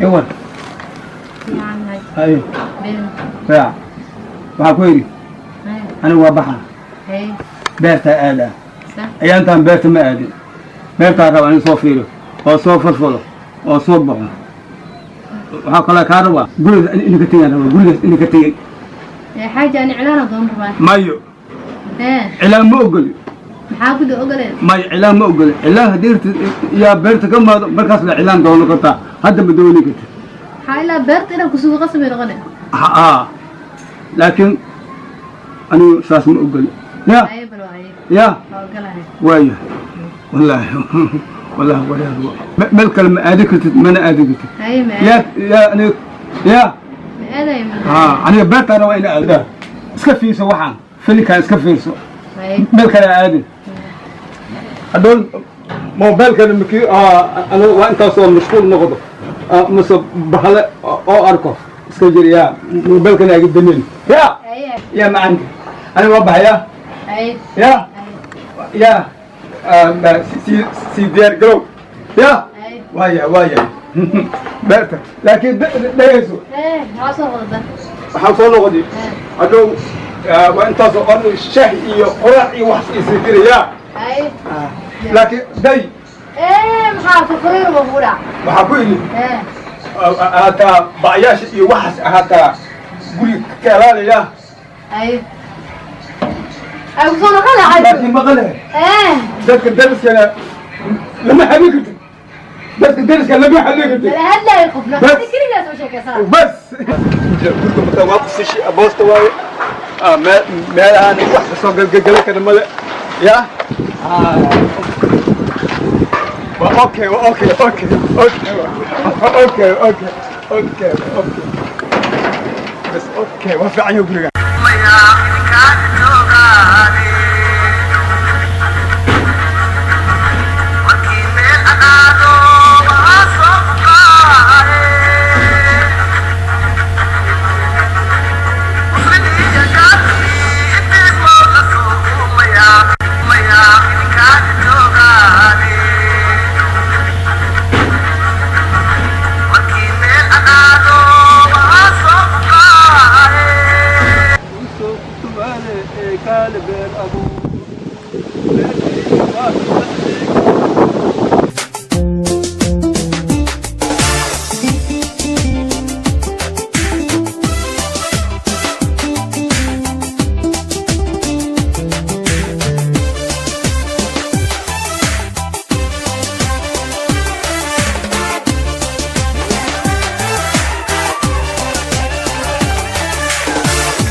Iwan. Fiican. Haye. Been. Raac, waxaa ku yidhi anigu waa baxaa. Beertaa aada. Ayaantaan beerta ma aadin. Beertaa raba aniga soo fiiro oo soo falfalo oo soo baxo. Waxaa kaloo kaa rabaa gurigaas ina ka tegaan rabaa, gurigaas ina ka tegin. Xaaji, ani cilaana doon rabaa. Mayo. Cilaan ma ogoli. Maxaa kuda ogoleen? Mayo, cilaan ma ogoli. Cilaan haddii rabtid yaa beerta ka maado, markaas la cilaan doono kartaa. Hadda ma dooni kartid. Maxaa ilaa beerta inaan kusugo qasabay noqone? Haa, laakiin anigu saas ma ogoli ya. Haye, bal waaye. Ya. Waa ogolahay. Waaya, wallaahi wallaahi, wareer, meel kale ma aadi kartid, mana aadi kartid. Haye, ma Ya ya, aniga ya. Ma aadayo ma. Ha, aniga beertaa rabaa ina aado. Iska fiirso, waxaan filinkaan iska fiirso. Haye. Meel kale aadin. Hadhow mobilkana maki aniga waa intaasoo mashquul noqdo mase bahale oo arko. Iska jir ya, mobilkana aga damin ya. Haye. Ya macanka, aniga waa baxaya. Haye. Ya ya, sii sii diyaar garow ya. Haye. Waaya waaya, beerta laakiin dhegayso. Maxaa soo wadada? Waxaan soo noqday hadhow waa intaasoo dhan shaah iyo qorax iyo wax isii diraya. Haye. Laakiin day. Maxaa furfuriir ba kugu dhac? Waxaa ku yidhi ahaataa bacyaasha iyo waxaas ahaataa guriga ka ilaalaya. Haye, ay kusoo noqon xaaji. Laakiin maqale dadka dariskana lama hadli kartid, dadka dariska lama hadli kartid. Mala hadlaayo qofna. Bas. Keligaas oo sheekaysanaa. Bas, guriga markaa waa qusishi aboosta waaye. Meel meelahaan wax kasoo galgalgala kara male ya. Waa okay, waa okay okay okay okay okay okay okay, bas, okay, waa fiican yahay guriga.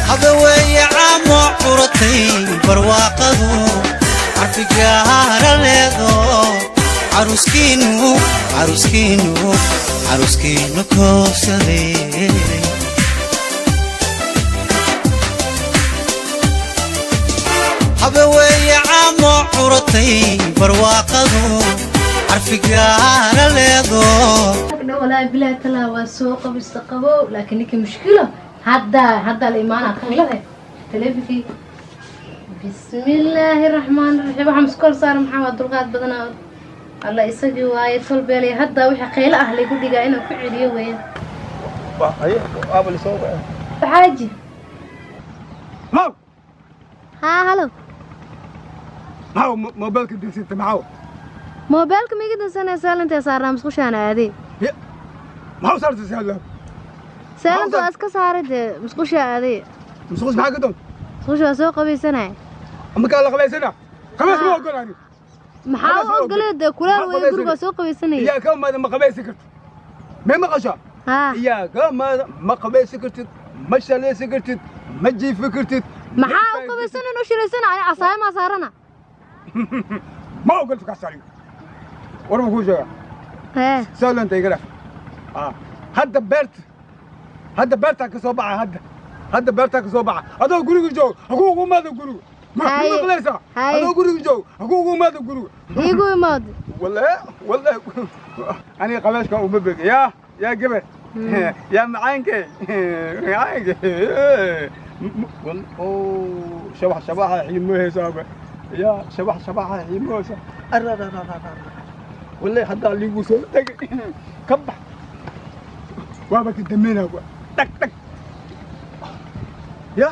Habaweeye caamo curatay barwaaqadu carfigaara leedo, caruskiinu caruskiinu caruskiinu koobsaday. Habaweeye caamo curatay barwaaqadu carfigaara leedo. Walaahi bilaahi talaa, waa soo qabista qabow, laakiin ninka mushkilo hadda hadda la imaanaa qaylade taleefinkii. Bismillaahi raxmaani raxiim, waxaa maskool saara. Maxaa waa dulqaad badanaa alla isagii waaye tolbeelay. Hadda wixii qaylo ah laygu dhigaa inaan ku celiyo weeyaan. Xaaji. Maw. Haa, halo. Maxaw mobilka dirsita, maxaw? Moobeelka miiga dansanee? Silent-ee saarnaa, musqushaan aaday. Maxaw saartay silent? Silent-ta waa iska saaray dee, musqushaa aaday. Musqus maxaa ka doon? Musqusha waa soo qabaysanaya. Markaa la qabaysana, qabays ma ogolaani. Maxaa Qabays u ma ogolee dee? Kulaal Maxaa weeye, qabaysanaya? Guriga waa soo qabaysanaya. Iyaa ka maada ma qabaysi kartid, may maqashaa? Haa. Iyaa ka maada ma qabaysi kartid, ma shalaysi kartid, ma jiifi kartid. Maxaa u qabaysanan u shilaysana? Ani casaaya maa saarana. Ma ogolto kaas aniga. War ma kuu sheegaa? Hee. Silent-ta iga dhaf. Hadda beerta, hadda beertaa ka soo baxa, hadda hadda beertaa ka soo baxa. Adoo guriga joog haku ugu imaado guriga, ma Haye. maqlaysaa? Haye. Adoo guriga joog haku ugu imaado guriga. Iigu imaad. Wallahi wallahi, aniga qabeeshka uma beg ya ya gabar ya macaankay macaankay. Shabax shabaxa xiimoohaysaaba ya, shabax shabaxa xiimoohaysa. Ararararara, wallahi haddaa liigu soo tagay ka bax. Waaba ka dameynaa, dhag dhag. Ya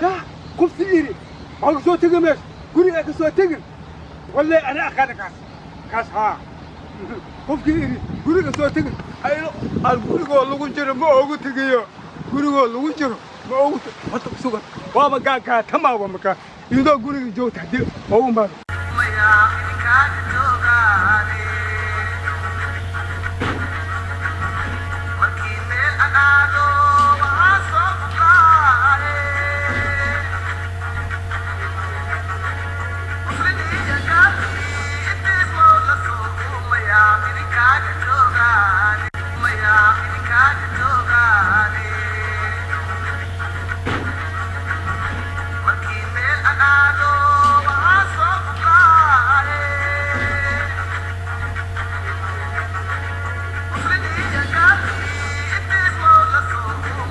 qofti iri waxaa kasoo tegi meesha, guriga kasoo tegin. Walle ana aqaana kaas kaas. Haa, qofkii iri guriga soo tegin aylo al gurigoo lagu jiro ma ogu tegayo, gurigoo lagu jiro ma ogu. Horta sugan waaba gaagaatamaaba markaa iyadoo guriga joogta haddii ogu imaado.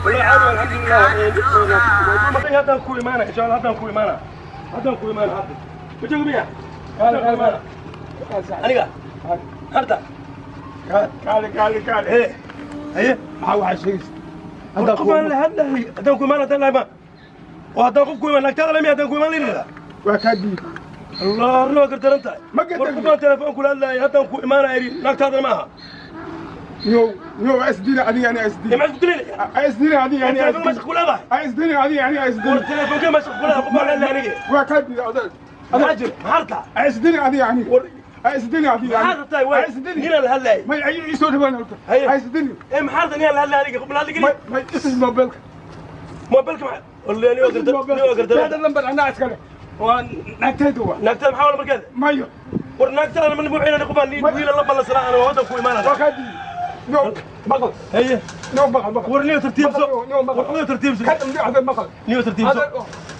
والله عادي، الحمد لله. هذا كوي معنا ان شاء الله، هذا كوي معنا، هذا كوي معنا، هذا وجهك بيا هذا كوي معنا. aniga harta. Kaale, kaale, kaale. Ee, haye. Maxaa waxaa sheegaysa? Hadda qofaan la hadlahay, haddaan ku imaan, haddaan lahayn oo haddaan qof ku imaan lagtaada lami, haddaan ku imaan la. Waa kaa diiday. Allah, arrin waa gardaran tahay. Ma war gardaran. Qofaan telefoon kula hadlaayay, haddaan ku imaanaya iri, naagtaadana ma aha. Yo yo, isdina adiga, ani ee isdina. Maxaad ku dilayna? Isdina adiga, ani telefoon ma isdina. shaqo leedahay? Isdina adiga, ani war isdina. Telefoonka ma shaqo leedahay? Qofaan la hadlahay aniga. Waa kaa diiday adag. Maxaa jira? Maxaa rabtaa? Isdina adiga, ani war isdina adiga. Maxaa rabtaa? Waay isdina. Ninaan la hadlaayay. May ay isoo dhawaan horta. Haye. Isdina. Ee, maxaa rabtaa? Ninaan la hadlaayay aniga, qof la hadli may kari. May isis mobilka. Moobilka maxaa? Wallahi aniga waa gardaran, aniga waa gardaran. Hada lambar anaa iskale, waa naagtayda waa. Naagtaada maxaa wala markeeda? Mayo. War naagtaada ma buuxinayna, qofaan wiila la ballansanaa ana waddan ku imaanaya. Waa kaa diiday. No maqal. Haye. No maqal, maqal. War niyo tartiibso. No maqal. War niyo tartiibso. Ka dambe hada maqal. Niyo tartiibso. Hada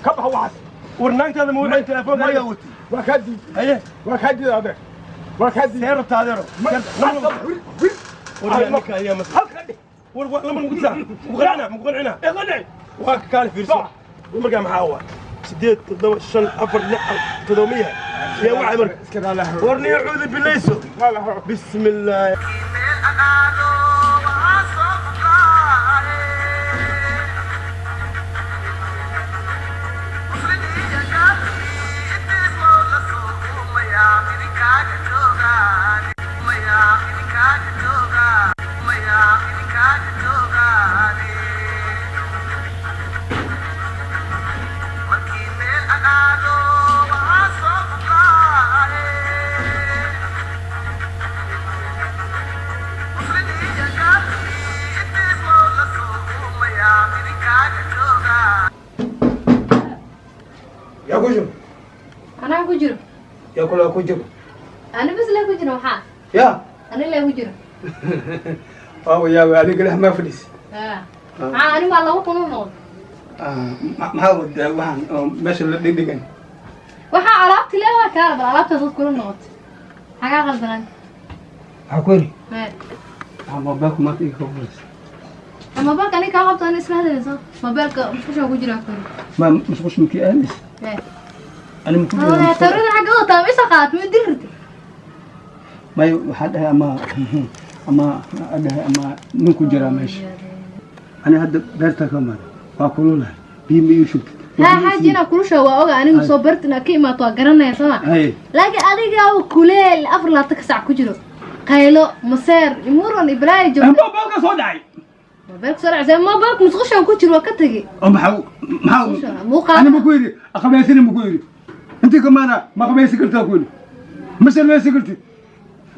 ka baxa waxaas. War naagtaada ma wuxuu telefoonka aniga wati? Waa kaa diiday. Haye. Waa kaa diiday adeer, waa kaa diiday. See rabtaa, adeero? War ninka ayaa mas halka dhig. War war lambar mugu taa, mugu qancina, mugu qancina. Iqanci. Waa ka kaali fiirso. Markaa maxaa waa 8 7 5 4 6 7 miya yaa wacay marka? Iska raalaho. War niyo cuudu bilayso. Raalaho. bismi illaah. Yaa ku jiro? Anaa ku jiro. Yaa kula ku jiro? Ani bas lee ku jiro, maxaa? Yaa ani lee ku jiro. Waawa yaaba, adiga leh maa fadhiis. Ha, maxaa ani maa laba kun u noqdo? Maxaa wadaa waxaan oo meesha la dhigdhigan? Waxaa alaabti lee waa kaala, bal alaabtaas dad kula noqotay, maxaa kaa qaldanaan? Maxaa ku yidhi? Mee? Maxaa moobeelku maanta iga qabanaysa? Mobeelka aniga kaa qabto, ani isla hadlayso, mobeelka musqusha ku jiraa kuri. Ma musqush makii aadaysa? Mee? Ani ma ku jiro musqusha. Tawrada xagga wadataa ma isa qaat ma dil rabtid? May, waxaa dhahay ama dhahay ama nin ku jiraa meesha. Ani hadda beerta ka maray, waa kululahay, biyo ma ii shubtid? Haa xaaji, inaa kulusha waa oga, anigu soo barta inaad ka imaato waa garanaya sooma? Haye. Laakiin adiga kuleel 24 saac ku jiro, qaylo, maseer, muran, ibraahi joogto. Mobeelka soo dhacay. Mobeelka soo dhacay? Mobeelka musqushan ku jiro, waa ka tegi. Oo maxaa Musqusha maxaa muu qaada? Ani ma ku yidhi aqabaysina? Ma ku yidhi intii kamaana ma qabaysan kartaa? Ku yidhi ma sallaysan kartid,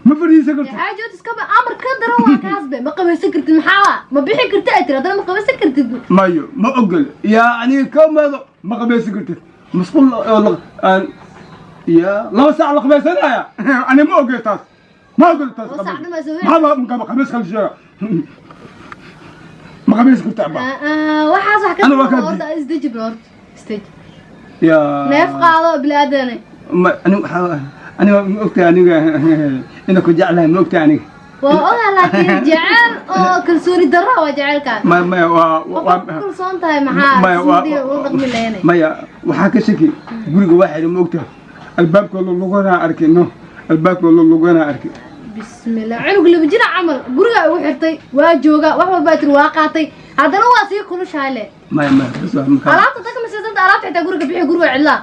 ma fadhiisan kartid. Xaaji iskaba amar ka daran waa kaas be, ma qabaysan kartid, maxaa ma bixi kartid ay tiri, haddana ma qabaysan kartid. Mayo, ma ogol yaa aniga ka maado, ma qabaysan kartid, musqul oo yaa 2 saac la qabaysanaya, ani ma ogol taas, ma ogol taas. 2 saac dhamaysa weyn. Maxaa ma qabays kala sheega? Ma qabaysan kartaa ba? Waxaas wax ka Ana waa daran kaa horta isdeji bal, horta isdeji. Yaa neef qaado bilaadanay. Ma ani waxaa aniga ma ogtahay aniga ina ku jeclahay, ma ogtahay aniga? Waa ogaa, laakiin jecel oo kalsooni darro waa jecelkaan. Ma maya, waa Qofka ku kalsoon tahay maxaa maya, waa sidii ula dhaqmi lahaynay? Maya, waxaa ka shaki guriga waa xiray, ma ogtahay? Albaabka luluganaa arki, no, albaabka luluganaa arki. Bismillah, cunug 2 jira camal guriga ugu xirtay, waa jooga, wax walbaa tiri, waa qaatay, haddana waa sii kulushahay le. Maya, maya, bas waa makaa. Alaabta dadka masiisanta, alaabta xitaa guriga bixi, guriga cidlaa.